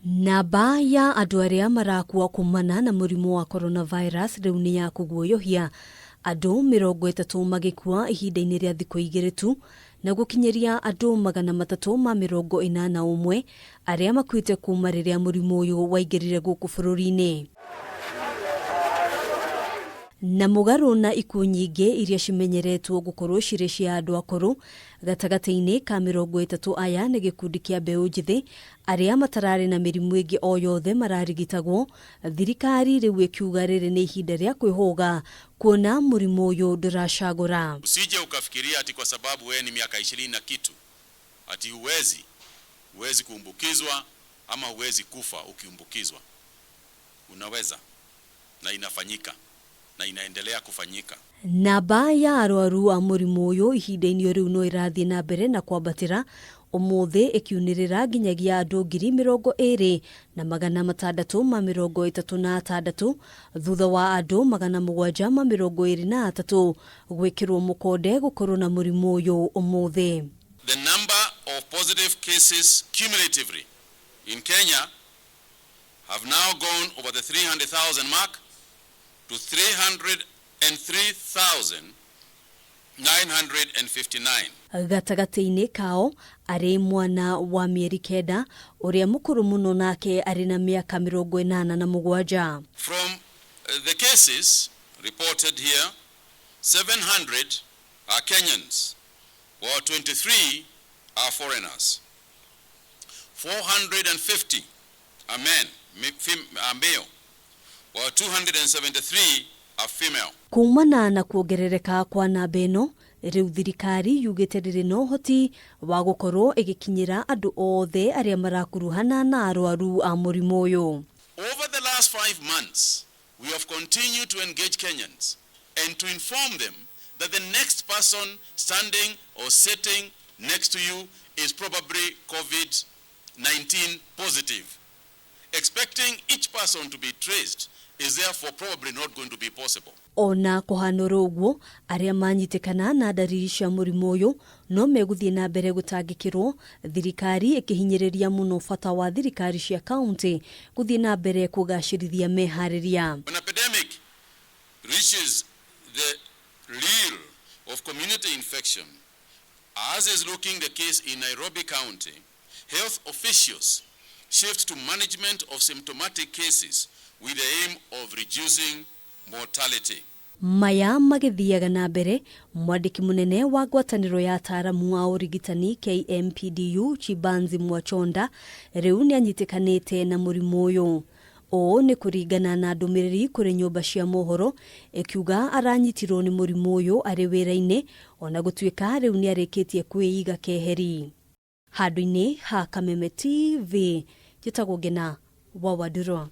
Namba ya andũ arĩa marakua kumana na mũrimũ wa coronavirus rĩu nĩ ya kũguoyohia, andũ 30 magĩkua ihinda-inĩ rĩa thikũ igĩrĩ tu, na gũkinyĩria andũ 381 arĩa makuĩte kuma rĩrĩa mũrimũ ũyũ waingĩrire gũkũ bũrũri-inĩ. Na mũgarũ na ikuũ nyingĩ iria cimenyeretwo gũkorwo cirĩ cia andũ akũrũ, gatagatĩ-inĩ ka 30 aya nĩ gĩkundi kĩa mbeũ njĩthĩ arĩa matararĩ na mĩrimũ ĩngĩ o yothe mararigitagwo, thirikari rĩu ĩkiuga rĩrĩ nĩ ihinda rĩa kwĩhũga kuona mũrimũ ũyũ ndũracagũra. Usije ukafikiria ati kwa sababu wewe ni miaka 20 na kitu ati huwezi kuambukizwa ama huwezi kufa ukiambukizwa. Unaweza, na inafanyika na inaendelea kufanyika. Namba ya arwaru a mũrimũ ũyũ ihinda-inĩ rĩu no ĩrathiĩ na mbere na kwambatĩra, ũmũthĩ ĩkiunĩrĩra nginyagia andũ 20,636 thutha wa andũ 723 gwĩkĩrwo mũkonde gũkorwo na mũrimũ ũyũ ũmũthĩ. The number of positive cases cumulatively in Kenya have now gone over the 300,000 mark to 303,959. Gatagatĩ-inĩ kao arĩ mwana wa mĩeri 9, ũrĩa mũkũrũ mũno nake arĩ na mĩaka 87. From the cases reported here, 700 are Kenyans, while 23 are foreigners. 450 are men, are male, while 273 are female. Kumana na kuongerereka kwa namba ĩno, rĩu thirikari yugĩte ndĩrĩ na ũhoti wa gũkorwo ĩgĩkinyĩra andũ othe arĩa marakuruhana na arwaru a mũrimũ ũyũ. Over the last 5 months, we have continued to engage Kenyans and to inform them that the next person standing or sitting next to you is probably COVID-19 positive. Expecting each person to be traced is therefore probably not going to be possible. Ona kũhana oro ũguo, arĩa manyitĩkana na ndariri cia mũrimũ ũyũ no megũthiĩ na mbere gũtangĩkĩrwo, thirikari ĩkĩhinyĩrĩria mũno bata wa thirikari cia kaunti gũthiĩ na mbere kũgacĩrithia meharĩria. When epidemic reaches the real of community infection, as is looking the case in Nairobi County, health officials shift to management of symptomatic cases with the aim of reducing mortality. Maya magĩthiaga na mbere, mwandĩki mũnene wa ngwatanĩro ya ataaramu a ũrigitani KMPDU Chibanzi Mwachonda rĩu nĩanyitĩkanĩte na mũrimũ ũyũ. Ũũ nĩ kũringana na ndũmĩrĩri kũrĩ nyũmba cia mohoro ĩkiuga aranyitirwo nĩ mũrimũ ũyũ arĩ wĩra-inĩ, ona gũtuĩka rĩu nĩarĩkĩtie kwĩiga keheri. Handũ-inĩ ha Kameme TV, njĩtagwo Ngena wa Wandũrũ.